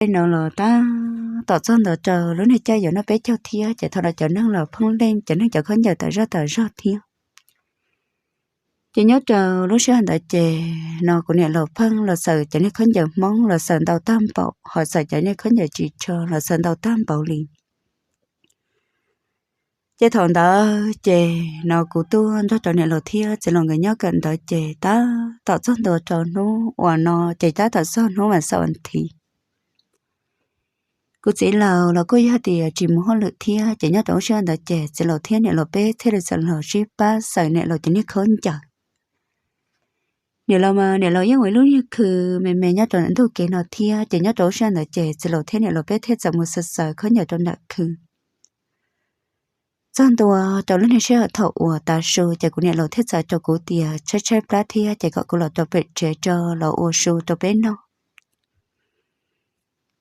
Tej no los tab tom txog ntua rau lub niag caij yuav noj peb caug thiab ces thaum no cov neeg los pheej leej cov neeg cov khaub ncaws tas zog tas zog thiab. Ces nyob rau lub sij hawm ntawd ces no kuv niam laus pheej los xaws cov niag khaub ncaws Hmoob los xaws ntau tag npaum, ho xaws cov niag khaub ncaws tsis tsho los xaws ntau tag npaum li. Ces thaum ntawd ces no kuv tuaj nrog rau niam laus thiab txiv laus nkawd nyob kawm ntawv ces tab tom txog ntua rau hnub uas no ces tab tom txog hnub vas xaum vas thiv. Kuv txiv laus los kuj yog tias tsis mus hauj lwm thiab ces nyob rau lub sij hawm ntawd ces txiv laus thiab niam laus peb thiaj li txawm los sib pab xaws niam laus cov niag khaub ncaws. Niam laus mas niam laus yeej ua ib lub niag khw me me nyob rau ntawm ntug kev no thiab ces nyob rau lub sij hawm ntawd ces txiv laus thiab niam laus peb thiaj txawm mus xaws xaws khaub ncaws rau nram khw. Txog ntua rau lub niag sij hawm thaum uas tav su ces kuv niam laus thiaj txawm rau kuv tias tshaib tshaib plab thiab ces kom kuv los rau pem tsev rau los ua su rau peb noj.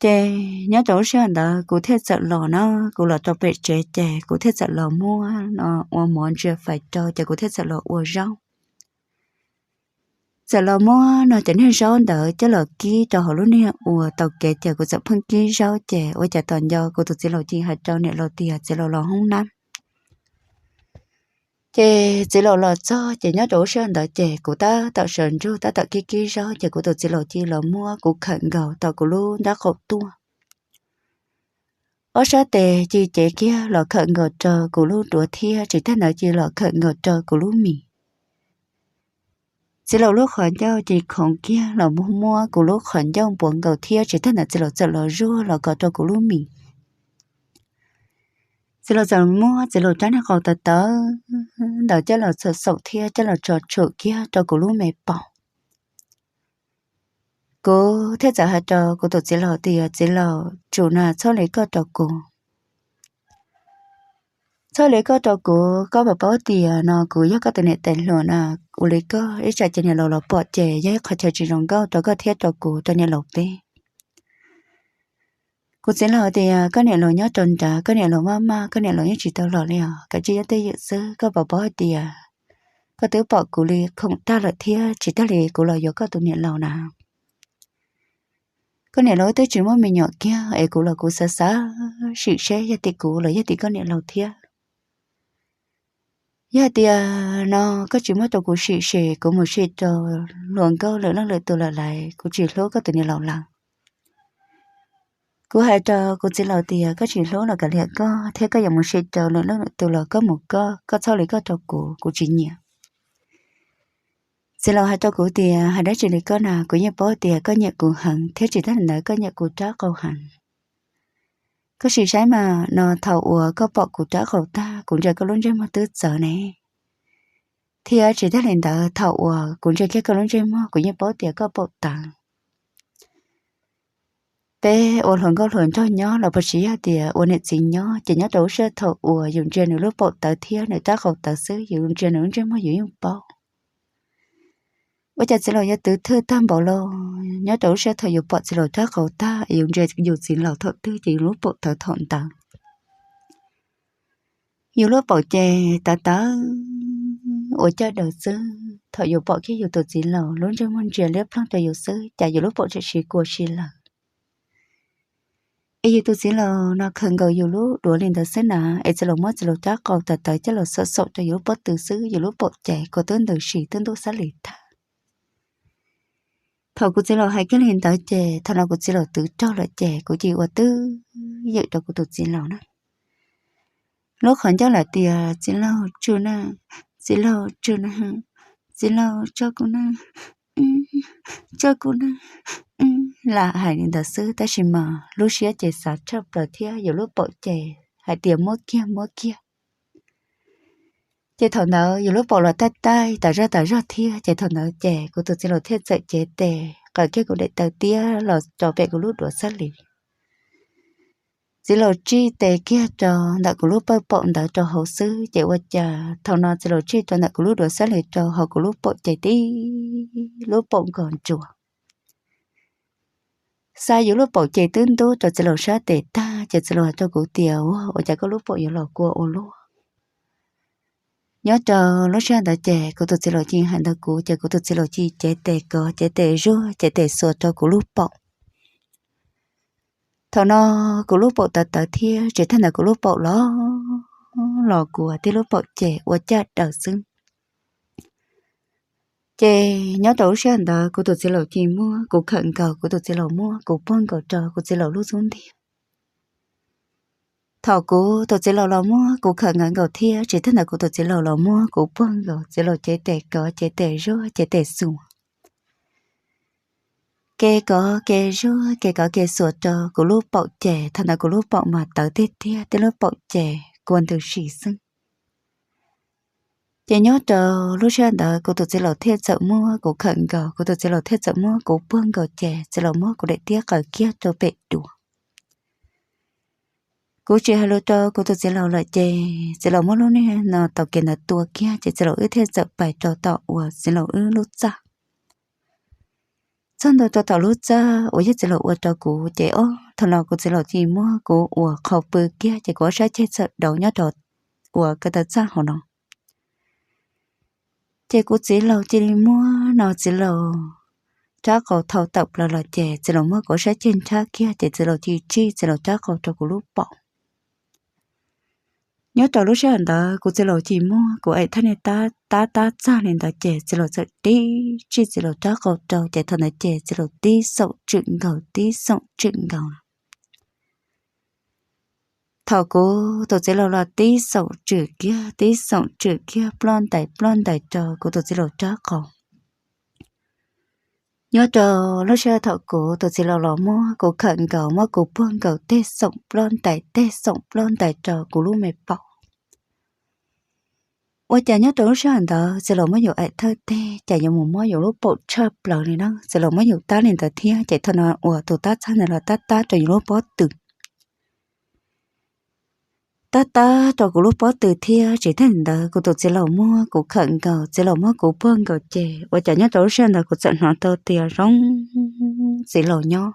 Ces nyob rau lub sij hawm ntawd kuv thiaj txawm los na, kuv los rau pem tsev ces kuv thiaj txawm los muab no ua mov ntsia fais rau ces kuv thiaj txawm los ua zaub. Txawm los muab no cov niag zaub ntawd coj los kib rau hauv lub niag uas taug kev ces kuv txawm pheej kib zaub ces ua cas tos nco kuv tus txiv laus cia hais rau niam laus tias txiv laus los hoob nab. Ces txiv laus los txog ces nyob rau lub sij hawm ntawd ces kuv tab tom sawv ntsug tab tom kib kib zaub ces kuv tus txiv laus cia los muab kuv khawm nkaus rau kuv lub nrab qaum tuaj. Ob sab tes cia cev kiag los khawm nkaus rau kuv lub duav thiab tsis tag ntawd cia los khawm nkaus rau kuv lub mis. Txiv laus lub qhov ncauj cia khoov kiag los muab kuv lub qhov ncauj npuav nkaus thiab tsis tag ntawd txiv laus txawm los zuag los kov rau kuv lub mis. Txiv laus txawm muab txiv laus rab niag qau tawv tawv ntawd coj los txhuam xaum thiab coj los tso tshum kiag rau kuv lub me paum. Kuv thiaj txawm hais rau kuv tus txiv laus tias txiv laus, tsum na, txhob li koj rau kuv. Txhob li koj rau kuv, koj puas paub tias no kuv yog koj tus niam tais hluas na, ua li koj ib tsam ces niam laus los pom ces yog ib qhov chaw tsis zoo nkauj rau koj thiab rau kuv rau niam laus peb. Kuv txiv laus tias koj niam laus nyob rau nrad, koj niam laus maj maj, koj niam laus yeej tsis tau los li os, kav tsij nyob twj ywm xwb, koj puas paub hais tias koj twb pom kuv li khoom tag lawm thiab tsis tag li kuv los yuav koj tus niam laus na. Koj niam laus twb tsis muaj me nyuam kiag es kuv los kuv xav xav sim seb yog tim kuv los yog tim koj niam laus thiab. Yog hais tias no koj tsis muab rau kuv sim ces kuv mus sim rau hluas nkauj lwm leej lwm tus lawm lais, kuv tsis hlub koj tus niam laus lawm. Kuv hais rau kuv txiv laus tias koj tsis hlub los kav liam koj thiab, koj yuav mus sim rau lwm leej lwm tus los koj mus koj, koj txhob li koj rau kuv, kuv tsis nyiam. Txiv laus hais rau kuv tias hais dab tsi li koj na, kuv yeej paub tias koj nyiam kuv heev thiab tsis tag li ntawd koj nyiam kuv rab qau heev. Koj sim saib mas no thaum uas koj pom kuv rab qau tag kuv ntsia koj lub ntsej muag twb txawv ne, thiab tsis tag li ntawd thaum uas kuv ntsia kiag koj lub ntsej muag kuv yeej paub tias koj paum tawv. Peb ua hluas nkauj hluas nraug nyob los puas tsis yog tias ua niam txiv nyob ces nyob rau lub sij hawm thaum uas yus ntsia nws lub paum tawv thiab nws rab qau tawv xwb, yus ntsia nws lub ntsej muag yus yeej paub. Ua cas txiv laus yuav twv thwj tag npaum los? Nyob rau lub sij hawm thaum yus pom txiv laus rab qau tag es yus ntsia yus txiv laus thaum twg ces yus lub paum tawv thaum ntawd. Yus lub paum ces tawv tawv ua caj daws xwb, thaum yus pom kiag yus tus txiv laus lub ntsej muag ntsia liab ploog rau yus xwb cas yus lub paum tseem siv kua si lawm. Es yus tus txiv laus no khaws nkaus yus lub duav li ntawd xwb na, es txiv laus muab txiv laus rab qau tawv tawv coj los xaum xaum rau yus lub pob tw xwb, yus lub paum ces kua twb ntws si twb ntub xab lis tag. Thaum kuv txiv laus hais kiag li ntawd ces thaum no kuv txiv laus twv raug lawm ces kuv cia ua twj ywm rau kuv tus txiv laus na. Lub qhov ncauj lam tias txiv laus tsum na, txiv laus tsum na, txiv laus tso kuv na, tso kuv na, lam hais li ntawd xwb tab sis mas lub siab ces xav tshaj plaws thiab yus lub paum ces hais tias muab kiag muab kiag. Ces thaum ntawd yus lub paum los taij taij tas zog tas zog thiab ces thaum ntawd ces kuv tus txiv laus thiaj txawm cev tes qawm kiag kuv daim taw tiab los rau pem kuv lub duav xab lis. Txiv laus tsij tes kiag rau ntawm kuv lub pawj paum ntawd rau hauv xwb ces ua cas thaum no txiv laus tsij rau ntawm kuv lub duav xab lis rau hauv kuv lub paum ces tib lub paum nkaus ntsuas. Xa yus lub paum ces twb ntub rau txiv laus sab tes tag ces txiv laus hais rau kuv tias ua ua cas koj lub paum yuav los kua ua luaj. Nyob rau lub sij hawm ntawd ces kuv tus txiv laus cia hais ntawd kuv ces kuv tus txiv laus cia cev tes kov cev tes zuag cev tes xuas rau kuv lub paum. Thaum no kuv lub paum tawv tawv thiab tsis tas ntawd kuv lub paum los los kuv tib lub paum ces ua caj daws xwb. Ces nyob rau lub sij hawm ntawd kuv tus txiv laus cia li muab kuv khawm nkaus, kuv tus txiv laus muab kuv puag nkaus rau kuv txiv laus lub xub ntiag. Thaum kuv tus txiv laus los muab kuv khawm nkaus nkaus thiab tsis tas ntawd kuv tus txiv laus los muab kuv puag nkaus, txiv laus cev tes kov, cev tes zuag, cev tes xuas, ke kov ke zuag, ke kov ke xuas rau kuv lub paum ces thaum ntawd kuv lub paum mas tawv tiag tiag, tib lub paum ces kua ntws si xwb. Ces nyob rau lub sij hawm ntawd kuv tus txiv laus thiaj txawm muab kuv khawm nkaus, kuv tus txiv laus thiaj txawm muab kuv puag nkaus ces txiv laus muab kuv daim tiab qaws kiag rau pem duav. Kuv tsis hais lus rau kuv tus txiv laus lawm ces txiv laus muab lub niag no taug kev ntawd tua kiag ces txiv laus wb thiaj txawm pais rau tom uas txiv laus wb lub txaj. Txog ntua rau tom lub txaj uas yog txiv laus ua rau kuv ces ob thaum no kuv txiv laus cia li muab kuv uas qhau pw kiag ces kuv ob sab ceg txawm dauv nyob rau uas ko taw txaj hauv no. Ces kuv txiv laus cia li muab no txiv laus rab qau thau tawm plaws los ces txiv laus muab kuv ob sab ceg ntshab kiag ces txiv laus cia li tsij txiv laus rab qau rau kuv lub paum. Nyob rau lub sij hawm ntawd kuv txiv laus cia li muab kuv aim thaj niag tab tab txag li ntawd ces txiv laus txawm tib tsij txiv laus rab qau rau ces thaum ntawd ces txiv laus tib xoom tswm nkaus, tib xoom tswm nkaus. Thaum kuv tus txiv laus los tib xoom tswm kiag, tib xoom tswm kiag, ploj ntais ploj ntais rau kuv tus txiv laus rab qau. Nyob rau lub sij hawm thaum kuv tus txiv laus los muab kuv khawm nkaus, muab kuv puag nkaus, tej xoom ploj ntais tej xoom ploj ntais rau kuv lub me paum. Ua cas nyob rau lub sij hawm ntawd txiv laus muab yus aim thawj teg cas yuav mus mob yus lub paum tshaj plaws li na, txiv laus muab yus tab li ntawd thiab ces thaum no uas tus tab txag ntawd los tab tab rau yus lub pob tw. Tab tab rau kuv lub pob tw thiab tsis tas ntawd kuv tus txiv laus muab kuv khawm nkaus, txiv laus muab kuv puag nkaus ces ua cas nyob rau lub sij hawm ntawd kuv txawm hnov tau tias zoo txiv laus nyob.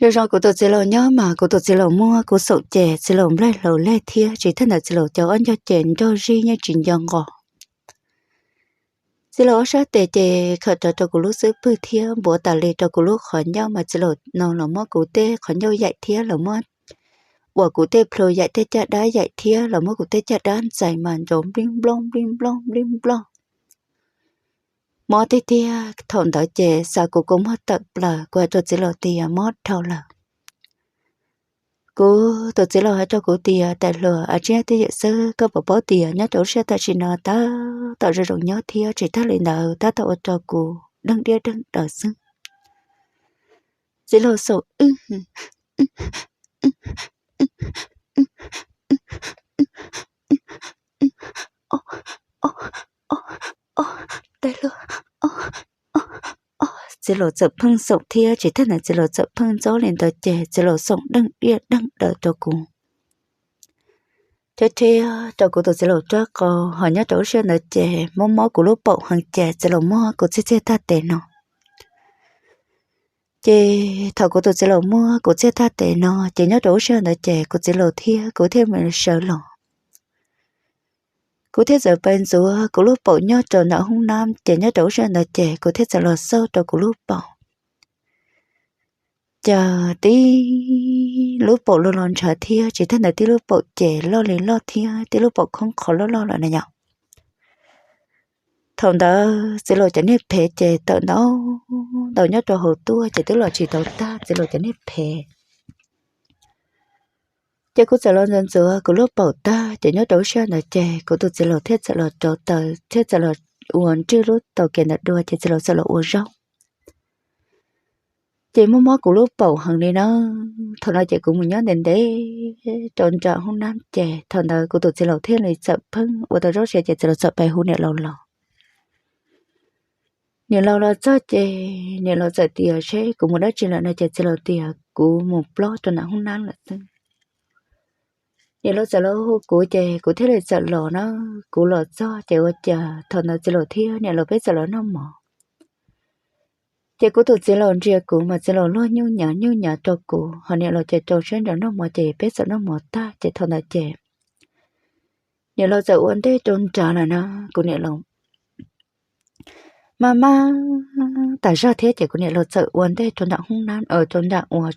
Zoo zoo kuv tus txiv laus nyob mas kuv tus txiv laus muab kuv xoom ces txiv laus nplaig hlaus leg thiab tsis tas ntawd txiv laus cov ob ncog ces nrog zig yeej tsis nco nqos. Txiv laus ob sab tes ces khawm rawv rau kuv lub xub pwg thiab npuav tas li rau kuv lub qhov ncauj mas txiv laus no los muab kuv tej qhov ncauj yaim thiab los muab uas kuv tej plhu yaim tej caj dab yaim thiab los muab kuv tej caj dab ntxais mas nrov nplij nploj nplij nploj nplij nploj. Mob tiag tiag, thaum ntawd ces xav kuv kua muag tawm plaws, kuv hais rau txiv laus tias mob dhau lawm. Kuv tus txiv laus hais rau kuv tias tais hluas, a tsiab twj ywm xwb, koj puas paub tias nyob rau lub sij hawm tam sim no tab tom zoo zoo nyob thiab tsis tas li ntawd tab tom ua rau kuv deeg diaj deeg daws xwb. Txiv laus xoom wb, tais hluas, txiv laus txawm pheej xoom thiab tsis tas ntawd txiv laus txawm pheej ntxob li ntawd ces txiv laus xoom deeg diaj deeg daws rau kuv. Rhiab rhiab rau kuv tus txiv laus rab qau, ho nyob rau lub sij hawm ntawd ces mob mob kuv lub paum heev ces txiv laus muab kuv txiag txiag tag tes no. Ces thaum kuv tus txiv laus muab kuv txiag tag tes no ces nyob rau lub sij hawm ntawd ces kuv txiv laus thiab kuv thiaj mus sawv los. Kuv thiaj txawm pais ntxuav kuv lub paum nyob rau ntawm hoob nab ces nyob rau lub sij hawm ntawd ces kuv thiaj txawm los xauj rau kuv lub paum. Cas tib lub paum los los ntshav thiab tsis tas ntawd tib lub paum ces loj li loj thiab tib lub paum khoob qhov loj loj lawm na yom. Thaum ntawd txiv laus cov niag phev ces tawm ntau ntau nyob rau hauv tuaj ces twb los tsis tau tag txiv laus cov niag phev. Ces kuv txawm los ntxuav ntxuav kuv lub paum tag ces nyob rau lub sij hawm ntawd ces kuv tus txiv laus thiaj txawm los rauv taws thiaj txawm los ua nrwj lub taus kev ntawd dua ces txiv laus txawm los ua zaub. Ces mob mob kuv lub paum heev li na. Thaum no ces kuv mus nyob ntev ntev rau nram hoob nab ces thaum ntawd kuv tus txiv laus thiaj li txawm pheej ua tau zaub siav ces txiv laus txawm pais hu niam laus los. Niam laus los txog ces niam laus txawm tias seb kuv mus dab tsi lawm no ces txiv laus tias kuv mus plob rau nram hoob nab lawm xwb. Niam laus txawm los hu kuv ces kuv thiaj li txawm los na. Kuv los txog ces ua cas thaum ntawd txiv laus thiab niam laus peb txawm los noj mov. Ces kuv tus txiv laus ntsia kuv mas txiv laus luag nyuj nyav nyuj nyav rau kuv, ho niam laus ces rau siab nrog noj mov ces peb txawm noj mov tag ces thaum ntawd ces niam laus txawm ua ntej rau nrad lawm na. Kuv niam laus Maj maj tas zog thiab ces kuv niam laus txawm ua ntej rau nram hoob nab, rau nram uas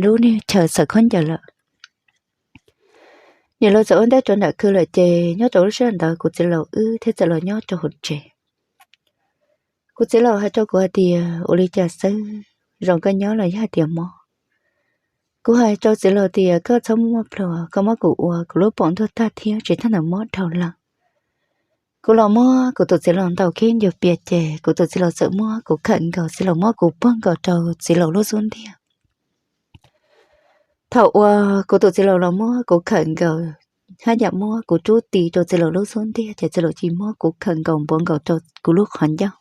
lub niag chaw xaws khaub ncaws lawm. Niam laus txawm ua ntej rau nram khw lawm ces nyob rau lub sij hawm ntawd kuv txiv laus wb thiaj txawm los nyob rau hauv tsev. Kuv txiv laus hais rau kuv hais tias, ua li cas xwb, zoo koj nyob los yog hais tias mob? Kuv hais rau txiv laus tias, koj txhob muaj muaj plhus, koj muab kuv ua kuv lub paum ntuag tag thiab tsis tag ntawd mob dhau lawm. Kuv los muab kuv tus txiv laus ntaus kiag ncua pias ces kuv tus txiv laus txawm muab kuv khawm nkaus, txiv laus muab kuv puag nkaus rau txiv laus lub xub ntiag. Thaum uas kuv tus txiv laus los muab kuv khawm nkaus hab yam muab kuv rub ti rau txiv laus lub xub ntiag ces txiv laus cia muab kuv khawm nkaus npuav nkaus rau kuv lub qhov ncauj.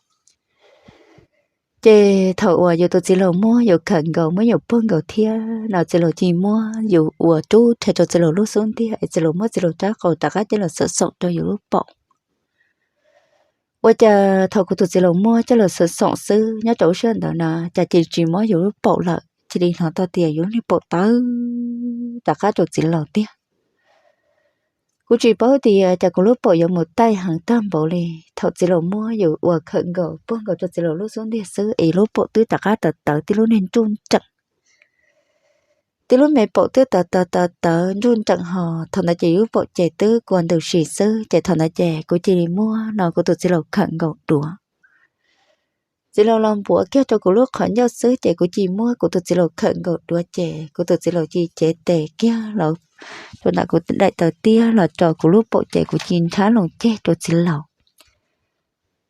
Ces thaum uas yus tus txiv laus muab yus khawm nkaus muab yus puag nkaus thiab no txiv laus cia muab yus ua rub rhe rau txiv laus lub xub ntiag es txiv laus muab txiv laus rab qau rov qab coj los xav xoom rau yus lub paum. Ua cas thaum kuv tus txiv laus muab coj los xav xoom xwb nyob rau lub sij hawm ntawd na cas cia li tsis mob yus lub paum lawm, cia li hnov tau tias yus lub niag paum tawv rov qab rau txiv laus tiag. Kuv tsis paub tias cas kuv lub paum yuav mus taij heev tag npaum li. Thaum txiv laus muab yus ua khawm nkaus puag nkaus rau txiv laus lub xub ntiag xwb es lub paum twb rov qab tawv tawv tib lub niag nruj nreem. Tib lub me paum twb tawv tawv tawv tawv nruj nreem ho thaum ntawd ces yus lub paum ces twb kua ntws si xwb ces thaum ntawd ces kuv cia li muab no kuv tus txiv laus khawm nkaus duav. Txiv laus los npuav kiag rau kuv lub qhov ncauj xwb ces kuv cia muab kuv tus txiv laus khawm nkaus duav ces kuv tus txiv laus cia cev tes kiag los rau ntawm kuv daim taws tiab los rau kuv lub paum ces kuv cia nrhab loo ceg rau txiv laus.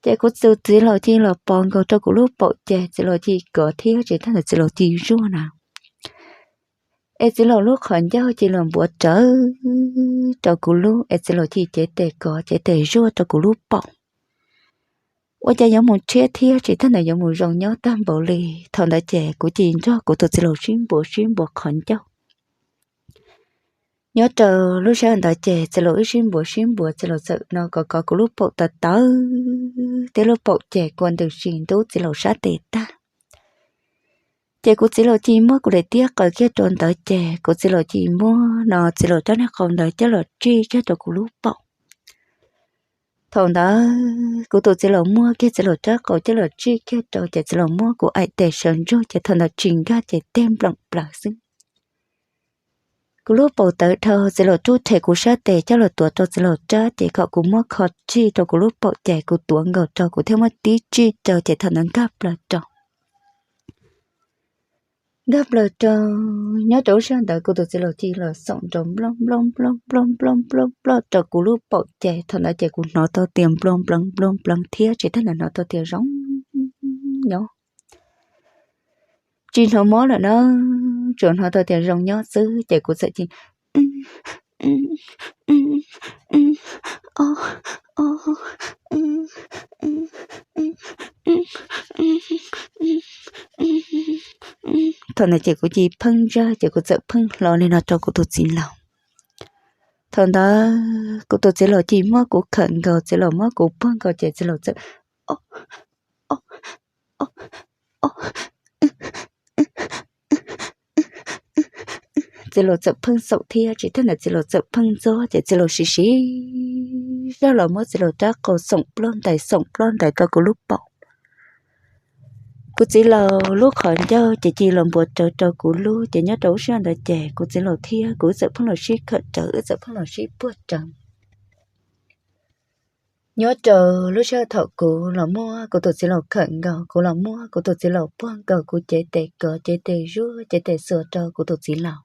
Ces kuv tus txiv laus cia los pos nkaus rau kuv lub paum ces txiv laus cia kov thiab tsis tag ntawd txiv laus cia zuaj na. Es txiv laus lub qhov ncauj cia los npuav rawv rau kuv lub es txiv laus cia cev tes kov cev tes zuaj rau kuv lub paum. Ua cas yuav mus tshiab thiab tsis tag ntawd yuav mus zoo nyob tag npaum li. Thaum ntawd ces kuv cia nrog kuv tus txiv laus sib npuav sib npuav qhov ncauj. Nyob rau lub sij hawm ntawd ces txiv laus wb sib npuav sib npuav txiv laus txawm no kov kov kuv lub paum tawv tawv thiab lub paum ces kua ntws si ntub txiv laus sab tes tag. Ces kuv txiv laus cia muab kuv daim tiab qaws kiag rau ntawd ces kuv txiv laus cia muab no txiv laus rab niag qau ntawd coj los tsij kiag rau kuv lub paum. Thaum ntawd kuv tus txiv laus muab kiag txiv laus rab qau coj los tsij kiag rau ces txiv laus muab kuv aim tes sawv ntsug ces thaum ntawd tsis nkag ces teg nploom plaws xwb. Kuv lub paum tawv dhau txiv laus rub rhe kuv sab tes coj los tuav rau txiv laus rab ces kom kuv muab kho tsij rau kuv lub paum ces kuv tuav nkaus rau kuv thiaj muab tib tsij rau ces thaum ntawd nkag plaws rau nkag plaws rau. Nyob rau lub sij hawm ntawd kuv tus txiv laus cia los xoom nrov nploj nploj nploj nploj nploj nploj nploj rau kuv lub paum ces thaum ntawd ces kuv hnov tau tias nploj npleev nploj npleev thiab tsis tag ntawd hnov tau tias zoo nyob. Tsis hnov mob lawm na, tsuas hnov tau tias zoo nyob xwb ces kuv txawm cia Thaum ntawd ces kuv cia pheej ntsaj ces kuv txawm pheej hlo li no rau kuv tus txiv laus. Thaum ntawd kuv tus txiv laus cia muab kuv khawm nkaus, txiv laus muab kuv puag nkaus ces txiv laus txawm txiv laus txawm pheej xaum thiab tsis tag ntawd txiv laus txawm pheej ntxob ces txiv laus siv siv zog los muab txiv laus rab qau xoom ploj ntais xoom ploj ntais rau kuv lub paum. Kuv txiv laus lub qhov ncauj ces cia los npuav rawv rau kuv lub ces nyob rau lub sij hawm ntawd ces kuv txiv laus thiab kuv wb txawm pheej los sib khawm rawv wb txawm pheej los sib puag rawv. Nyob rau lub sij hawm thaum kuv los muab kuv tus txiv laus khawm nkaus, kuv los muab kuv tus txiv laus puag nkaus, kuv cev tes kov cev tes zuaj cev tes xuas rau kuv tus txiv laus.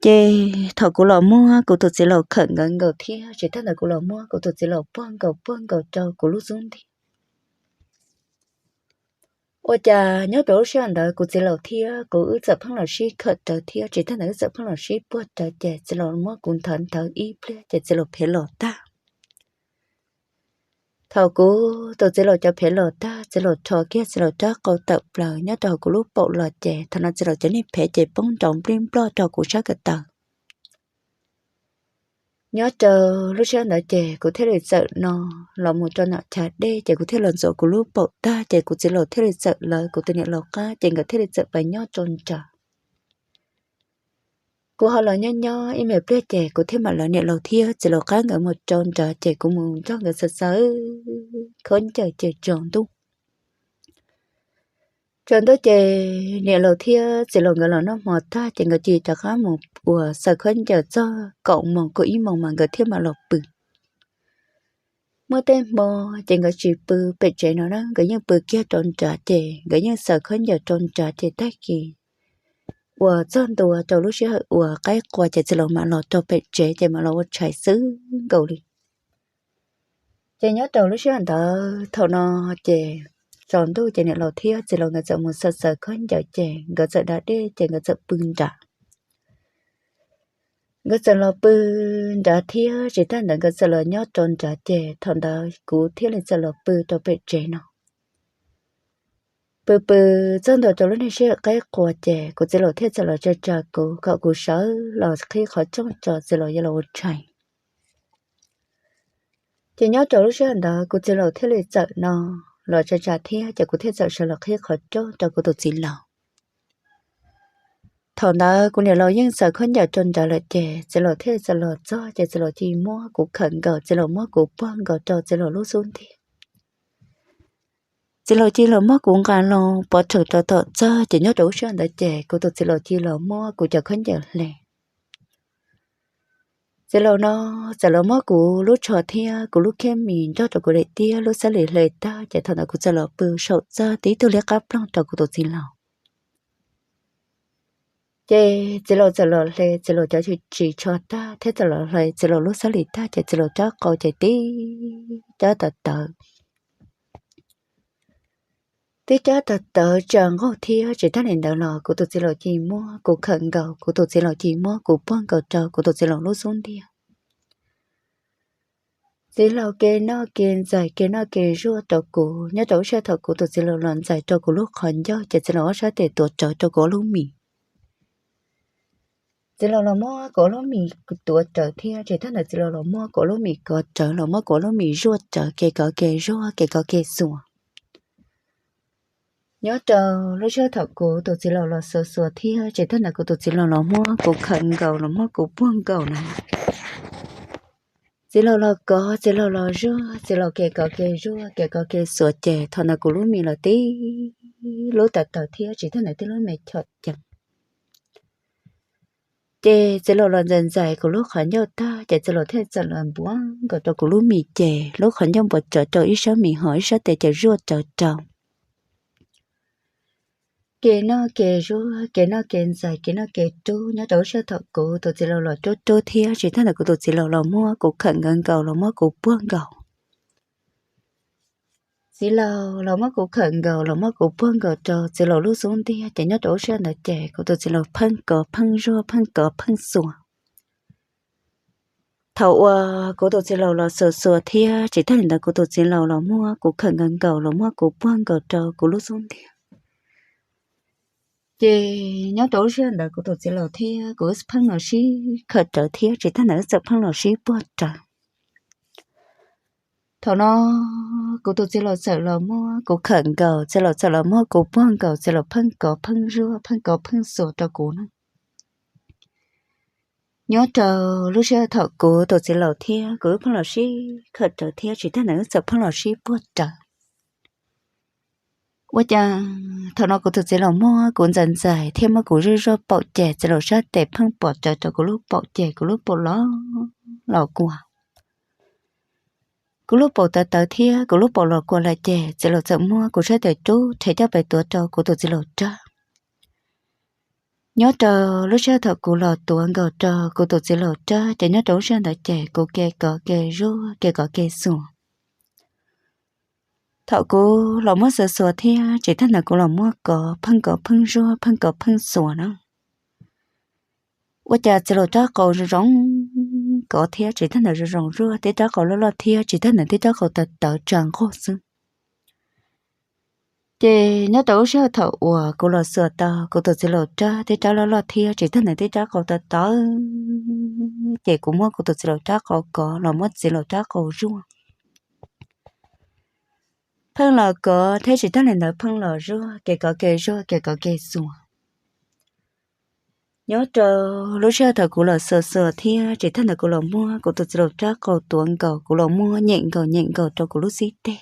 Ces thaum kuv los muab kuv tus txiv laus khawm nkaus nkaus thiab tsis tag ntawd kuv los muab kuv tus txiv laus puag nkaus puag nkaus rau kuv lub xub ntiag. Ua cas nyob rau lub sij hawm ntawd kuv txiv laus thiab kuv wb txawm pheej los sib khawm rawv thiab tsis tag ntawd wb txawm pheej los sib puag rawv ces txiv laus muab kuv nthawv nthawv ib pliag ces txiv laus phev los tag. Thaum kuv tus txiv laus cov phev los tag txiv laus rho kiag txiv laus rab qau tawm plaws nyob rau hauv kuv lub paum los ces thaum no txiv laus cov niag phev ces poob nrov nplij nploj rau kuv sab ko taw. Nyob rau lub sij hawm ntawd ces kuv thiaj li txawm no los mus rau nram chav dej ces kuv thiaj los ntxuav kuv lub paum tag ces kuv txiv laus thiaj li txawm lawv kuv tus niam laus qab ces nkawd thiaj li txawm pais nyob rau nram Kuv ho los nyob nyob ib me pliag ces kuv thiaj mam lawv niam laus thiab txiv laus qab nkawd mus rau nrad ces kuv mus nrog nkawd xaws xaws khaub ncaws ces tsaus ntuj. Tsaus ntuj ces niam laus thiab txiv laus nkawd los noj hmo tag ces nkawd cia li rov qab mus ua xaws khaub ncaws txog kaum moos kaum ib moos mas nkawd thiaj mam los pw. Muaj tej hmo ces nkawd tsis pw pem tsev no na, nkawd yeej pw kiag rau nrad ces nkawd yeej xaws khaub ncaws rau nrad ces tag kis uas txog ntua rau lub sij hawm uas qaib qua ces txiv laus mam los rau pem tsev ces mam los ua tshais xwb nkaus li. Ces nyob rau lub sij hawm ntawd thaum no ces tsaus ntuj ces niam laus thiab txiv laus nkawd txawm mus xaws xaws khaub ncaws ces nkawd txawm da dej ces nkawd txawm pw nrad. Nkawd txawm los pw nrad thiab tsis tag ntawd nkawd txawm los nyob rau nrad ces thaum ntawd kuv thiaj li txawm los pw rau pem tsev no. Pw pw txog ntua rau lub niag sij hawm qaib qua ces kuv txiv laus thiaj txawm los tsa tsa kuv kom kuv sawv los qhib qhov rooj tso txiv laus yuav los ua tshais. Ces nyob rau lub sij hawm ntawd kuv txiv laus thiaj li txawm no los tsa tsa thiab ces kuv thiaj txawm sawv los qhib qhov rooj rau kuv tus txiv laus. Thaum ntawd kuv niam laus yeej xaws khaub ncaws rau nrad lawm ces txiv laus thiaj txawm los txog ces txiv laus cia li muab kuv khawm nkaus, txiv laus muab kuv puag nkaus rau txiv laus lub xub ntiag. Txiv laus cia li los muab kuv nqa loo pov rhees rau tom txaj ces nyob rau lub sij hawm ntawd ces kuv tus txiv laus cia li los muab kuv cov khaub ncaws hle. Txiv laus no txawm los muab kuv lub tsho thiab kuv lub khiab mis nrog rau kuv daim tiab lub xab lis hle tag ces thaum ntawd kuv txawm los pw saum txaj tib tug liab qab ploog rau kuv tus txiv laus. Ces txiv laus txawm los hle txiv laus cov tsis tsho tag thiab txawm los hle txiv laus lub xab lis tag ces txiv laus rab qau ces tib cab tawv tawv. Tib cab tawv tawv tsa nqaug thiab tsis tag li ntawd los kuv tus txiv laus cia li muab kuv khawm nkaus, kuv tus txiv laus cia li muab kuv puag nkaus rau kuv tus txiv laus lub xub ntiag. Txiv laus ke noj ke ntxais ke noj ke zuaj rau kuv nyob rau lub sij hawm thaum kuv tus txiv laus los ntxais rau kuv lub qhov ncauj ces txiv laus ob sab tes tuav rawv rau kuv ob lub mis. Txiv laus los muab kuv ob lub mis tuav rawv thiab tsis tag ntawd txiv laus los muab kuv ob lub mis kov rawv, los muab kuv ob lub mis zuaj rawv ke kov ke zuaj ke kov ke xuas. Nyob rau lub sij hawm thaum kuv tus txiv laus los xuas xuas thiab tsis tag ntawd kuv tus txiv laus los muab kuv khawm nkaus los muab kuv puag nkaus na. Txiv laus los kov, txiv laus los zuaj, txiv laus ke kov ke zuaj ke kov ke xuas ces thaum ntawd kuv lub mis los tib lub tawv tawv thiab tsis tag ntawd tib lub me chom ceev. Ces txiv laus los ntxais ntxais kuv lub qhov ncauj tag ces txiv laus thiaj txawm los npuav nkaus rau kuv lub mis ces lub qhov ncauj npuav rawv rau ib sab mis ho ib sab tes ces zuaj rawv rau. Ke noj ke zuaj ke noj ke ntxais ke noj ke rub nyob rau lub sij hawm thaum kuv tus txiv laus los rub rub thiab tsis tag ntawd kuv tus txiv laus los muab kuv khawm nkaus nkaus los muab kuv puag nkaus. Txiv laus los muab kuv khawm nkaus los muab kuv puag nkaus rau txiv laus lub xub ntiag ces nyob rau lub sij hawm ntawd ces kuv tus txiv laus pheej kov pheej zuaj pheej kov pheej xuas. Thaum uas kuv tus txiv laus los xuas xuas thiab tsis tag li ntawd kuv tus txiv laus los muab kuv khawm nkaus nkaus los muab kuv puag nkaus rau kuv lub xub ntiag. Ces nyob rau lub sij hawm ntawd kuv tus txiv laus thiab kuv wb pheej los sib khawm rawv thiab tsis tag ntawd wb txawm pheej los sib puag rawv. Thaum no kuv tus txiv laus txawm los muab kuv khawm nkaus, txiv laus txawm los muab kuv puag nkaus, txiv laus pheej kov pheej zuaj pheej kov pheej xuas rau kuv na. Nyob rau lub sij hawm thaum kuv tus txiv laus thiab kuv wb pheej los sib khawm rawv thiab tsis tag ntawd wb txawm pheej los sib puag rawv. Ua cas thaum no kuv tus txiv laus muab kuv ntxais ntxais thiab muab kuv zuaj zuaj paum ces txiv laus sab tes pheej pom rawv rau kuv lub paum ces kuv lub paum los los kua. Kuv lub paum tawv tawv thiab kuv lub paum los kua lawm ces txiv laus txawm muab kuv sab tes rub rhe coj pes tuav rau kuv tus txiv laus rab. Nyob rau lub sij hawm thaum kuv los tuav nkaus rau kuv tus txiv laus rab ces nyob rau lub sij hawm ntawd ces kuv ke kov ke zuaj ke kov ke xuas. Thaum kuv los muab xuas xuas thiab tsis tag ntawd kuv los muab kov pheej kov pheej zuaj pheej kov pheej xuas na. Ua cas txiv laus rab qau zoo zoo kov thiab tsis tag ntawd zoo zoo zuaj, tib rab qau loj loj thiab tsis tag ntawd tib rab qau tawv tawv tsa nqaug xwb. Ces nyob rau lub sij hawm thaum uas kuv los xuas tau kuv tus txiv laus rab tib rab loj loj thiab tsis tag ntawd tib rab qau tawv tawv, ces kuv muab kuv tus txiv laus rab qau kov los muab txiv laus rab qau zuaj. Pheej los kov thiab tsis tag li ntawd pheej los zuaj, kev kov kev zuaj kev kov kev xuas. Nyob rau lub sij hawm thaum kuv los xuas xuas thiab tsis tag ntawd kuv los muab kuv tus txiv laus rab qau tuav nkaus, kuv los muab nyem nkaus nyem nkaus rau kuv lub xib teg.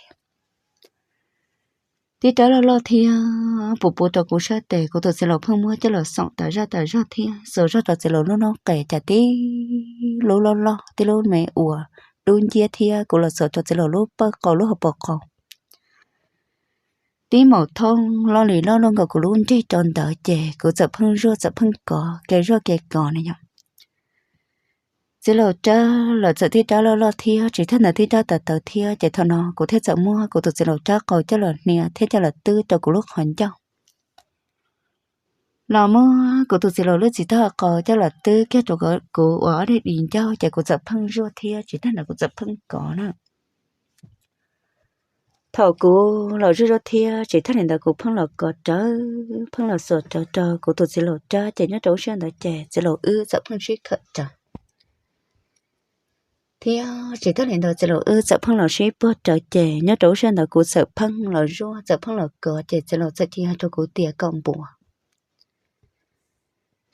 Tib rab loj loj thiab puv puv rau kuv sab tes, kuv tus txiv laus pheej muab coj los xoom tas zaj tas zog thiab xuas zog rau txiv laus lub noob qes, cas tib lub loj loj tib lub me uas dub nciab thiab kuv los xuas rau txiv laus lub pawj qau lub hauv paus qau. Tib maum thoob loj li loj luaj nkaus kuv lub nrig rau ntawd ces kuv txawm pheej zuaj txawm pheej kov, kev zuaj kev kov ne yom. Txiv laus rab los txawm tib rab loj loj thiab tsis tag ntawd tib rab tawv tawv thiab, ces thaum no kuv thiaj txawm muab kuv tus txiv laus rab qau coj los hnia thiab coj los twb rau kuv lub qhov ncauj. Los muab kuv tus txiv laus lub txiv tag qau coj los twb kiag rau kuv uas ob daim di ncauj, ces kuv txawm pheej zuaj thiab tsis tag ntawd kuv txawm pheej kov na. Thaum kuv los zuaj zuaj thiab tsis tag li ntawd kuv pheej los kov rawv pheej los xuas rawv rau kuv tus txiv laus rab, ces nyob rau lub sij hawm ntawd ces txiv laus wb txawm pheej sib khawm rawv thiab tsis tag li ntawd txiv laus wb txawm pheej los sib puag rawv, ces nyob rau lub sij hawm ntawd kuv txawm pheej los zuaj txawm pheej los kov, ces txiv laus txawm cia rau kuv tias kom npuav.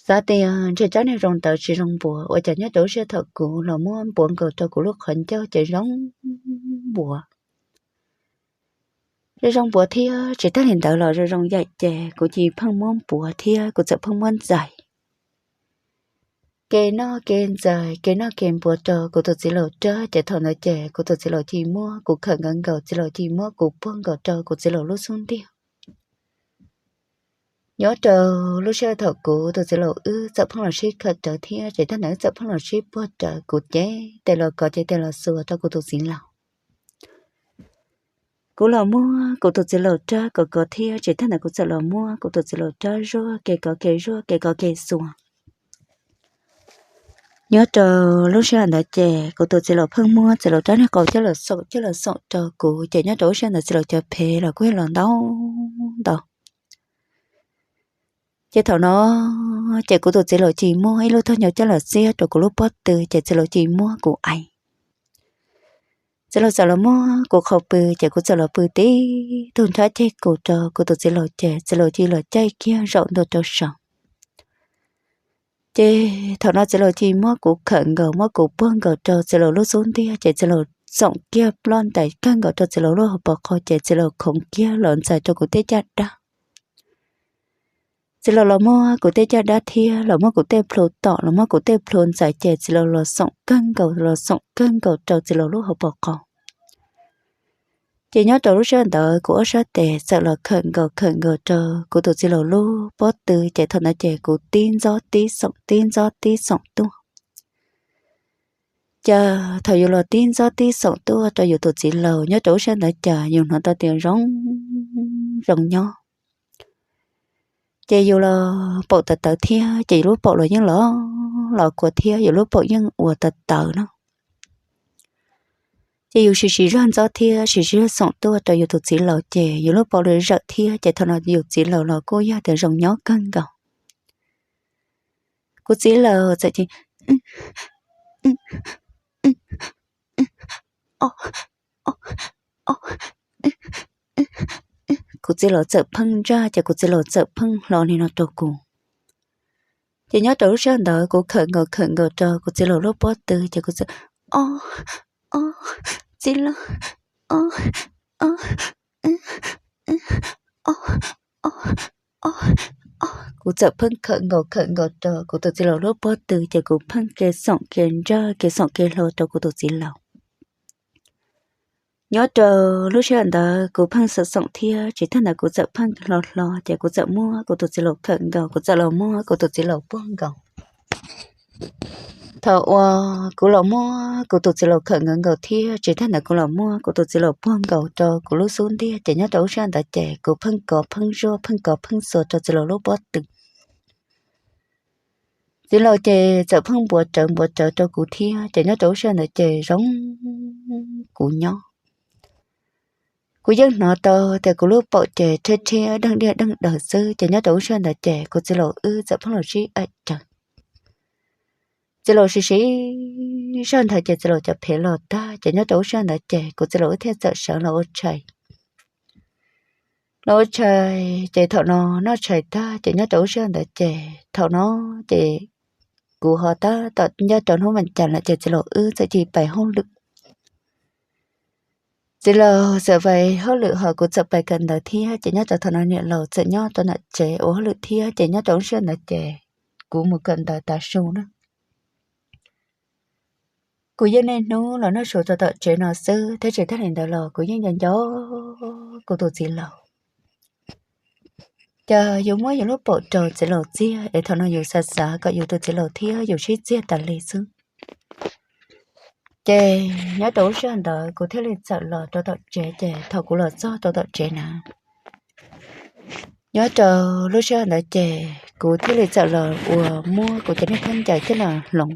Xav tias ntshe rab niag zoo ntawd tsis zoo npuav, ua cas nyob rau lub sij hawm thaum kuv los muab npuav nkaus rau kuv lub qhov ncauj ces zoo npuav. Zoo zoo npuav thiab tsis tag li ntawd los zoo zoo yaim, ces kuv cia pheej muab npuav thiab kuv txawm pheej muab ntxais. Kev noj kev ntxais kev noj kev npuav rau kuv tus txiv laus rab, ces thaum ntawd ces kuv tus txiv laus cia muab kuv khawm nkaus nkaus, txiv laus cia muab kuv puag nkaus rau kuv txiv laus lub xub ntiag. Nyob rau lub sij hawm thaum kuv tus txiv laus wb txawm pheej los sib khawm rawv thiab tsis tag ntawd wb txawm pheej los sib puag rawv, kuv ces tes los kov ces tes los xuas rau kuv tus txiv laus. Kuv los muab kuv tus txiv laus rab kov kov thiab tsis tag ntawd kuv txawm los muab kuv tus txiv laus rab zuaj, kev kov kev zuaj kev kov kev xuas. Nyob rau lub sij hawm ntawd ces kuv tus txiv laus pheej muab txiv laus rab niag qau coj los xoom coj los xoom rau kuv, ces nyob rau lub sij hawm ntawd txiv laus cov phev los kuj yog los ntau ntau. Ces thaum no ces kuv tus txiv laus cia muab ib lub tog nyo coj los txiab rau kuv lub pob tw, ces txiv laus cia muab kuv aiv. Txiv laus txawm los muab kuv qhau pw, ces kuv txawm los pw tib tug nrhab ceg kuv rau kuv tus txiv laus, ces txiv laus cia los caij kiag zaum ntua rau saud. Ces thaum no txiv laus cia muab kuv khawm nkaus muab kuv puag nkaus rau txiv laus lub xub ntiag, ces txiv laus txoom kiag ploj ntais kawg nkaus rau txiv laus lub hauv paus qau, ces txiv laus khoov kiag los ntxais rau kuv tej caj dab. Txiv laus los muab kuv tej caj dab thiab los muab kuv tej plhu tom los muab kuv tej plhu ntxais, ces txiv laus los xoom kawg nkaus los xoom kawg nkaus rau txiv laus lub hauv paus qau. Ces nyob rau lub sij hawm ntawd kuv ob sab tes txawm los khawm nkaus khawm nkaus rau kuv tus txiv laus lub pob tw, ces thaum ntawd ces kuv tib ntxob tib xoom tib ntxob tib xoom tuaj. Ces thaum yus los tib ntxob tib xoom tuaj rau yus tus txiv laus, nyob rau lub sij hawm ntawd ces yus hnov tau tias zoo zoo nyob. Ces yus los paum tawv tawv thiab, ces yus lub paum los yeej los los kua thiab, yus lub paum yeej ua tawv tawv no. Ces yus siv siv zog ntxob thiab siv siv zog xoom tuaj rau yus tus txiv laus, ces yus lub paum los zawm thiab, ces thaum no yus txiv laus los kuj yog tias zoo nyob kawg nkaus. Kuv txiv laus txawm cia kuv txiv laus txawm pheej ntsaj, ces kuv txiv laus txawm pheej hlo li no rau kuv. Ces nyob rau lub sij hawm ntawd kuv khawm nkaus khawm nkaus rau kuv txiv laus lub pob tw, ces kuv txawm, o, o, txiv laus, o, o, o, o, o, o, kuv txawm pheej khawm nkaus khawm nkaus rau kuv tus txiv laus lub pob tw, ces kuv pheej kev xoom kev ntsaj kev xoom kev hlo rau kuv tus txiv laus. Nyob rau lub sij hawm ntawd kuv pheej xoom xoom thiab tsis tag ntawd kuv txawm pheej hlo hlo, ces kuv txawm muab kuv tus txiv laus khawm nkaus, kuv txawm los muab kuv tus txiv laus puag nkaus. Thaum uas kuv los muab kuv tus txiv laus khawm nkaus nkaus thiab tsis tag ntawd kuv los muab kuv tus txiv laus puag nkaus rau kuv lub xub ntiag, ces nyob rau lub sij hawm ntawd ces kuv pheej kov pheej zuaj pheej kov pheej xuas rau txiv laus lub pob tw. Txiv laus ces txawm pheej npuav rawv npuav rawv rau kuv thiab, ces nyob rau lub sij hawm ntawd ces zoo kuv nyob. Kuv yeej hnov tau tias kuv lub paum ces rhiab rhiab deeg diaj deeg daws xwb, ces nyob rau lub sij hawm ntawd ces kuv txiv laus wb txawm pheej los sib aim rawv. Txiv laus siv siv zog ntawd ces txiv laus cov phev los tag, ces nyob rau lub sij hawm ntawd ces kuv txiv laus wb thiaj txawm sawv los ua tshais. Ua tshais ces thaum no noj tshais tag ces nyob rau lub sij hawm ntawd ces thaum no ces kuv ho tab tom nyob rau hnub vas cas lawm ces txiv laus wb txawm cia li pais hauj lwm. Txiv laus txawm pais hauj lwm ho kuv txawm pais kawm ntawv thiab ces nyob rau thaum no niam laus txawm nyob rau nram tsev ua hauj lwm thiab ces nyob rau lub sij hawm ntawd ces kuv mus kawm ntawv tav su na. Kuv yeej niaj hnub los noj su rau tom tsev no xwb thiab tsis tag li ntawd los kuv yeej nco nco kuv tus txiv laus. Ces yus muab yus lub paum rau txiv laus txiag es thaum no yus xav xav kom yus tus txiv laus thiab yus sib txiag tas li xwb. Ces nyob rau lub sij hawm ntawd kuv thiaj li txawm los rau tom tsev ces thaum kuv los txog rau tom tsev na, nyob rau lub sij hawm ntawd ces kuv thiaj li txawm los uas muab kuv cov niag khaub ncaws coj los hloov.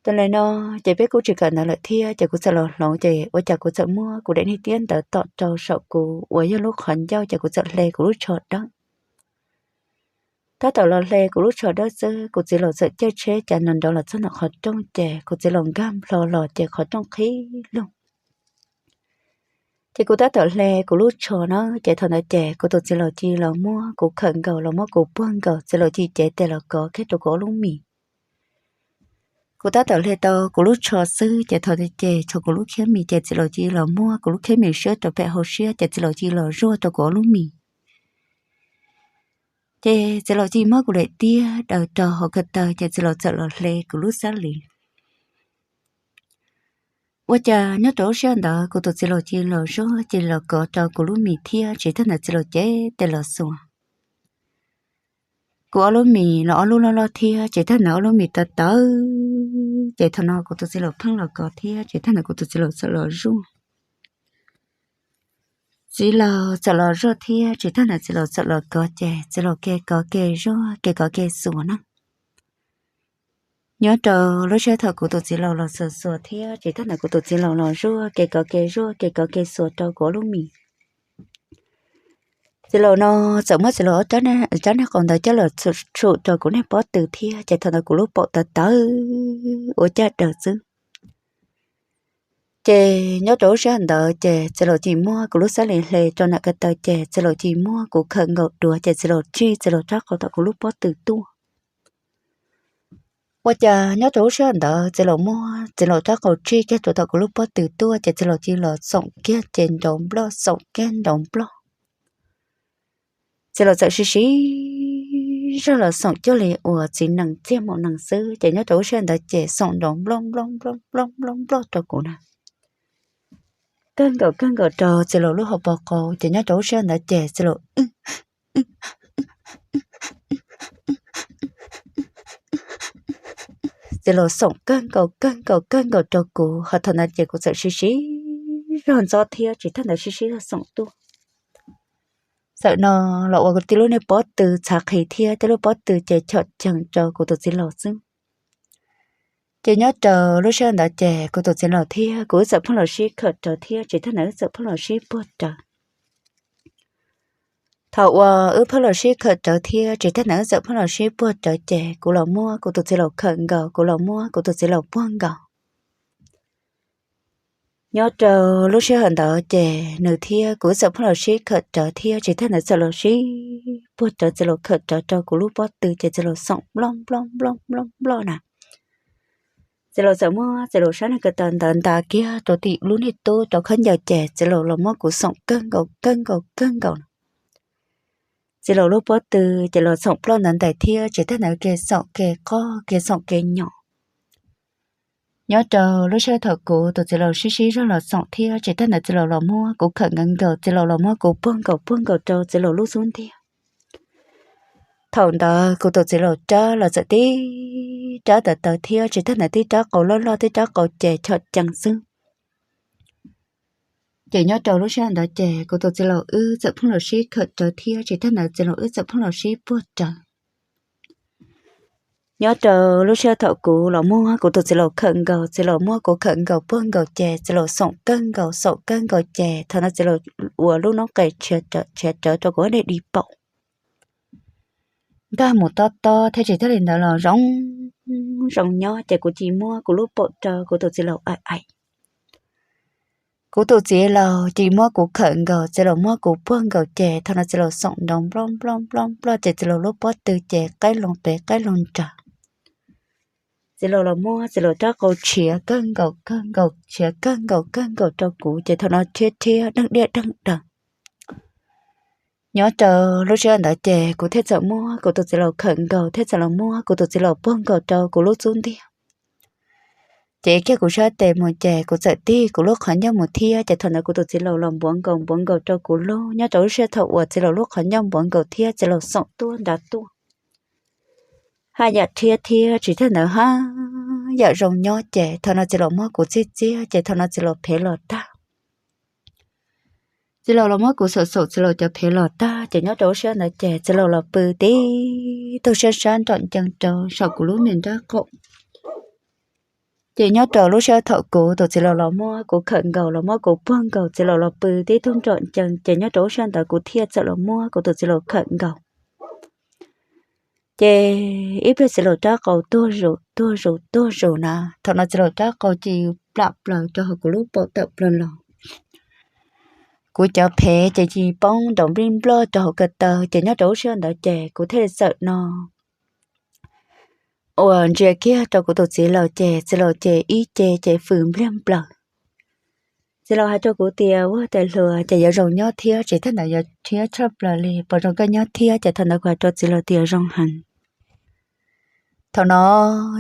Tau li no ces peb kuj tsis kawm ntawv lawm thiab ces kuv txawm los hloov ces ua cas kuv txawm muab kuv daim niag tiab ntawd tom rau saum kuv uas yog lub qhov ncauj ces kuv txawm hle kuv lub tsho dawb. Tab tom los hle kuv lub tsho dawb xwb kuv txiv laus txawm caij tsheb cav nrov nrov los txog ntawm qhov rooj ces kuv txiv laus nkag nplho los ces qhov rooj qhib lug. Ces kuv tab tom hle kuv lub tsho na ces thaum ntawd ces kuv tus txiv laus cia li los muab kuv khawm nkaus los muab kuv puag nkaus, txiv laus cia li cev tes los kov kiag rau kuv ob lub mis. Kuv tab tom hle tau kuv lub tsho xwb ces thaum ntawd ces txog kuv lub khiab mis ces txiv laus cia li los muab kuv lub khiab mis siab rau pem hauv siab ces txiv laus cia li los zuaj rau kuv ob lub mis. Ces txiv laus cia li muab kuv daim tiab daws rau hauv ko taw ces txiv laus txawm los hle kuv lub xab lis. Ua cas nyob rau lub sij hawm ntawd kuv tus txiv laus cia li los zuaj cia li los kov rau kuv lub mis thiab tsis tag ntawd txiv laus cev tes los xuas kuv ob lub mis los ob lub loj loj thiab tsis tag ntawd ob lub mis tawv tawv. Ces thaum no kuv tus txiv laus pheej los kov thiab tsis tag ntawd kuv tus txiv laus txawm los zuaj. Txiv laus txawm los zuaj thiab tsis tag ntawd txiv laus txawm los kov ces txiv laus ke kov ke zuaj ke kov ke xuas na. Nyob rau lub sij hawm thaum kuv tus txiv laus los xuas xuas thiab tsis tag ntawd kuv tus txiv laus los zuaj ke kov ke zuaj ke kov ke xuas rau kuv ob lub mis. Txiv laus no txawm muab txiv laus ob rab niag qau ntawd coj los tshum rau kuv niag pob tw thiab ces thaum ntawd kuv lub paum tawv tawv ua caj daws xwb. Ces nyob rau lub sij hawm ntawd ces txiv laus cia li muab kuv lub xab lis hle rau ntawm ko taw ces txiv laus cia li muab kuv khawm nkaus duav ces txiv laus tsij txiv laus rab qau tom kuv lub pob tw tuaj. Ua cas nyob rau lub sij hawm ntawd txiv laus muab txiv laus rab qau tsij kiag rau tom kuv lub pob tw tuaj ces txiv laus cia li los xoom kiag ces nrov nploj xoom kiag nrov nploj. Txiv laus txawm sib sib zog los xoom cuag li uas txiv nees txiag mus nees xwb ces nyob rau lub sij hawm ntawd ces xoom nrov nploj nploj nploj nploj nploj nploj rau kuv na. Kawg nkaus kawg nkaus rau txiv laus lub hauv paus qau ces nyob rau lub sij hawm ntawd ces txiv laus txiv laus xoom kawg nkaus kawg nkaus kawg nkaus rau kuv ho thaum ntawd ces kuv txawm sib sib zog ntxob thiab tsis tag ntawd sib sib zog xoom tuaj. Txawm no los ua kuv tib lub niag pob tw txhav qhi thiab tib lub pob tw ces chom cees rau kuv tus txiv laus xwb. Ces nyob rau lub sij hawm ntawd ces kuv tus txiv laus thiab kuv wb txawm pheej los sib khawm rawv thiab tsis tag ntawd wb txawm pheej los sib puag rawv. Thaum uas wb pheej los sib khawm rawv thiab tsis tag ntawd wb txawm pheej los sib puag rawv ces kuv los muab kuv tus txiv laus khawm nkaus kuv los muab kuv tus txiv laus puag nkaus. Nyob rau lub sij hawm ntawd ces nws thiab kuv wb txawm pheej los sib khawm rawv thiab tsis tag ntawd txawm los sib puag rawv txiv laus khawm rawv rau kuv lub pob tw ces txiv laus xoom nploj nploj nploj nploj nploj na. Txiv laus txawm muab txiv laus sab niag ko taw ntawd nta kiag rau tim lub niag tub rau khaub ncaws ces txiv laus los muab kuv xoom kawg nkaus kawg nkaus kawg nkaus. Txiv laus lub pob tw ces los xoom ploj ntawd ntais thiab tsis tag ntawd ke xoom ke qoj ke xoom ke nyom. Nyob rau lub sij hawm thaum kuv tus txiv laus sib sib zog los xoom thiab tsis tag ntawd txiv laus los muab kuv khawm nkaus nkaus txiv laus los muab kuv puag nkaus puag nkaus rau txiv laus lub xub ntiag. Thaum ntawd kuv tus txiv laus rab los txawm tib rab tawv tawv thiab tsis tag ntawd tib rab qau loj loj tib rab qau ces chom cees xwb. Ces nyob rau lub sij hawm ntawd ces kuv tus txiv laus wb txawm pheej los sib khawm rawv thiab tsis tag ntawd txiv laus wb txawm pheej los sib puag rawv. Nyob rau lub sij hawm thaum kuv los muab kuv tus txiv laus khawm nkaus txiv laus muab kuv khawm nkaus puag nkaus ces txiv laus xoom kawg nkaus xoom kawg nkaus ces thaum no txiv laus ua lub noob qes tshiav rawv rau kuv ob daim di paum nkag mus tob tob thiab tsis tag li ntawd los zoo zoo nyob ces kuv cia li muab kuv lub paum rau kuv tus txiv laus aim aim. Kuv tus txiv laus cia li muab kuv khawm nkaus, txiv laus muab kuv puag nkaus ces thaum no txiv laus xoom nrov nploj nploj nploj nploj ces txiv laus lub pob tw ces qaib loo pem qaib loo nrad. Txiv laus los muab txiv laus rab qau tshiav kawg nkaus kawg nkaus, tshiav kawg nkaus kawg nkaus rau kuv ces thaum no rhiab rhiab deej diaj deej daws. Nyob rau lub sij hawm ntawd ces kuv thiaj txawm muab kuv tus txiv laus khawm nkaus thiab txawm los muab kuv tus txiv laus puag nkaus rau kuv lub xub ntiag. Ces kiag kuv sab tes mus ces kuv txawm tig kuv lub qhov ncauj mus thiab ces thaum ntawd kuv tus txiv laus los npuav nkaus npuav nkaus rau kuv lub. Nyob rau lub sij hawm thaum uas txiv laus lub qhov ncauj npuav nkaus thiab txiv laus xoom tuaj nrad tuaj, haj yam rhiab thiab tsis thiaj ntawd haj yam zoo nyob ces thaum no txiv laus muab kuv txiag txiag ces thaum no txiv laus phev los tag. Txiv laus los muab kuv xoom xoom txiv laus cov phev los tag ces nyob rau lub sij hawm ntawd ces txiv laus los pw tib tug siab sab nrom ncees rau saum kuv lub me nrab qaum. Ces nyob rau lub sij hawm thaum kuv tus txiv laus los muab kuv khawm nkaus los muab kuv puag nkaus txiv laus los pw tib tug nrom ncees ces nyob rau lub sij hawm ntawd kuv thiaj txawm los muab kuv tus txiv laus khawm nkaus. Ces ib pliag txiv laus rab qau tuag zus tuag zus tuag zus na, thaum no txiv laus rab qau cia li plam plaws rau hauv kuv lub paum tawm plaws los. Kuv cov phev ces cia li poob nraum nplij nploj rau hauv ko taw ces nyob rau lub sij hawm ntawd ces kuv thiaj li txawm no uas ntsia kiag rau kuv tus txiv laus ces txiv laus ces ib ce ces fws npliag nplaws. Txiv laus hais rau kuv tias ua tes hluas ces yuav zoo nyob thiab tsis thiaj ntawd yuav rhiab tshaj plaws li, puas zoo koj nyob thiab ces thaum ntawd kuv hais rau txiv laus tias zoo heev. Thaum no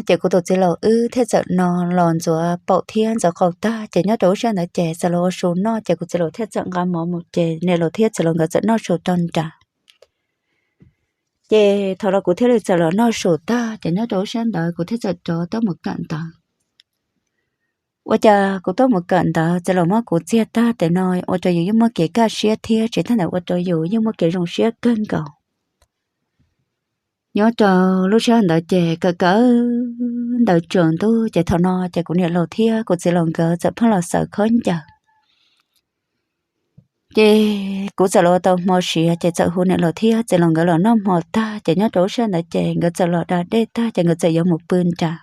ces kuv tus txiv laus wb thiaj txawm no los ntxuav paum thiab ntxuav qau tag ces nyob rau lub sij hawm ntawd ces txiv laus ua su noj ces kuv txiv laus thiaj txawm nqa mov mus ces niam laus thiab txiv laus nkawd txawm noj su rau nrad. Ces thaum no kuv thiaj li txawm los noj su tag ces nyob rau lub sij hawm ntawd kuv thiaj txawm rov tuaj mus kawm ntawv. Ua cas kuv tuaj mus kawm ntawv txiv laus muab kuv txiag tag tes no ua rau yus yeej muaj kev kaj siab thiab tsis thiaj ntawd ua rau yus yeej muaj kev zoo siab kawg nkaus. Nyob rau lub sij hawm ntawd ces kawm kawm ntawv tsaus ntuj ces thaum no ces kuv niam laus thiab kuv txiv laus nkawd txawm pheej los xaws khaub ncaws. Ces kuv txawm los ua tau hmo siav ces txawm hu niam laus thiab txiv laus nkawd los noj hmo tag ces nyob rau lub sij hawm ntawd ces nkawd txawm los da dej tag ces nkawd txawm yuav mus pw nrad.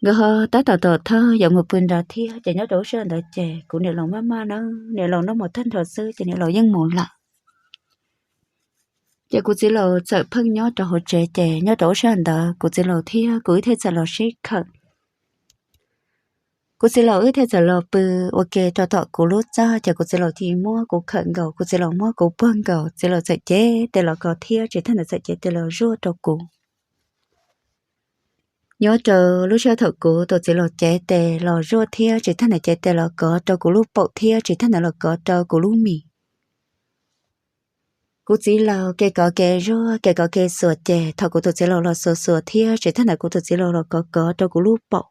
Nkawd ho tab tom tom thawj yuav mus pw nrad thiab ces nyob rau lub sij hawm ntawd ces kuv niam laus maj maj na, niam laus noj hmo tag nrho xwb ces niam laus yeej mus lawm. Ces kuv txiv laus txawm pheej nyob rau hauv tsev ces nyob rau lub sij hawm ntawd kuv txiv laus thiab kuv wb thiaj txawm los sib khawm. Kuv txiv laus wb thiaj txawm los pw ua ke rau tom kuv lub txaj ces kuv txiv laus cia li muab kuv khawm nkaus, kuv txiv laus muab kuv puag nkaus, txiv laus txawm cev tes los kov thiab tsis thiaj ntawd txawm cev tes los zuaj rau kuv. Nyob rau lub sij hawm thaum kuv tus txiv laus cev tes los zuaj thiab tsis thiaj ntawd cev tes los kov rau kuv lub paum thiab tsis thiaj ntawd los kov rau kuv lub mis. Kuv txiv laus ke kov ke zuaj ke kov ke xuas ces thaum kuv tus txiv laus los xuas xuas thiab tsis thiaj ntawd kuv tus txiv laus los kov kov rau kuv lub paum.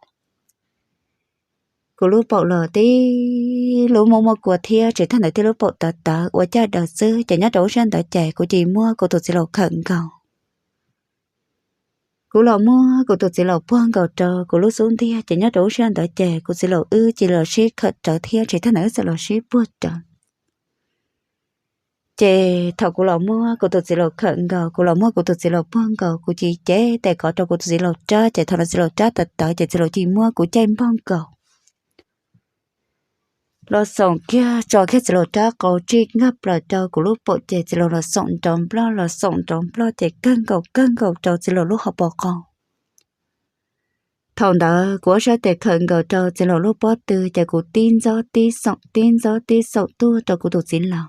Kuv lub paum los tib lub muaj muaj kua thiab tsis thiaj ntawd tib lub paum tawv tawv ua caj daws xwb ces nyob rau lub sij hawm ntawd ces kuv cia li muab kuv tus txiv laus khawm nkaus. Kuv los muab kuv tus txiv laus puag nkaus rau kuv lub xub ntiag ces nyob rau lub sij hawm ntawd ces kuv txiv laus wb cia li los sib khawm rawv thiab tsis thiaj ntawd wb txawm los sib puag rawv. Ces thaum kuv los muab kuv tus txiv laus khawm nkaus, kuv los muab kuv tus txiv laus puag nkaus, kuv cia li cev tes kov rau kuv tus txiv laus rab ces thaum no txiv laus rab tawv tawv ces txiv laus cia li muab kuv caij npog nkaus los xoom kiag tso kiag txiv laus rab qau tsij nkag plaws rau kuv lub paum ces txiv laus los xoom nrov nploj los xoom nrov nploj ces kawg nkaus kawg nkaus rau txiv laus lub hauv paus qau. Thaum ntawd kuv ob sab tes khawm nkaus rau txiv laus lub pob tw ces kuv tib ntxob tib xoom tib ntxob tib xoom tuaj rau kuv tus txiv laus.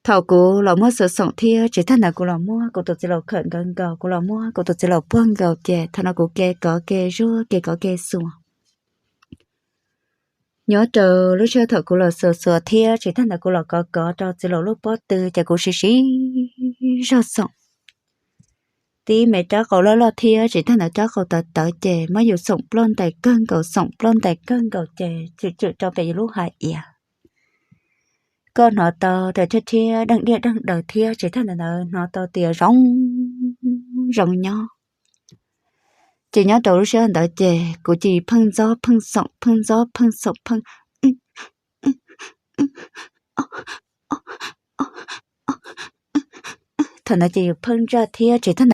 Thaum kuv los muab xoom xoom thiab tsis thiaj ntawd kuv los muab kuv tus txiv laus khawm nkaus nkaus, kuv los muab kuv tus txiv laus puag nkaus ces thaum no kuv ke kov ke zuaj ke kov ke xuas. Nyob rau lub sij hawm thaum kuv los xuas xuas thiab tsis thiaj ntawd kuv los kov kov rau txiv laus lub pob tw ces kuv siv siv zog xoom. Tib me rab qau loj loj thiab tsis thiaj ntawd rab qau tawv tawv ces muab yus xoom ploj ntais kawg nkaus xoom ploj ntais kawg nkaus ces tswm tswm rau pem yus lub hais iav. Koj hnov tau tias rhiab rhiab deej diaj deej daws thiab tsis thiaj ntawd hnov tau tias zoo zoo nyob. Ces nyob rau lub sij hawm ntawd ces kuv cia li pheej ntxob pheej xoom pheej ntxob pheej xoom pheej. Thaum ntawd ces yus pheej ntsaj thiab tsis thiaj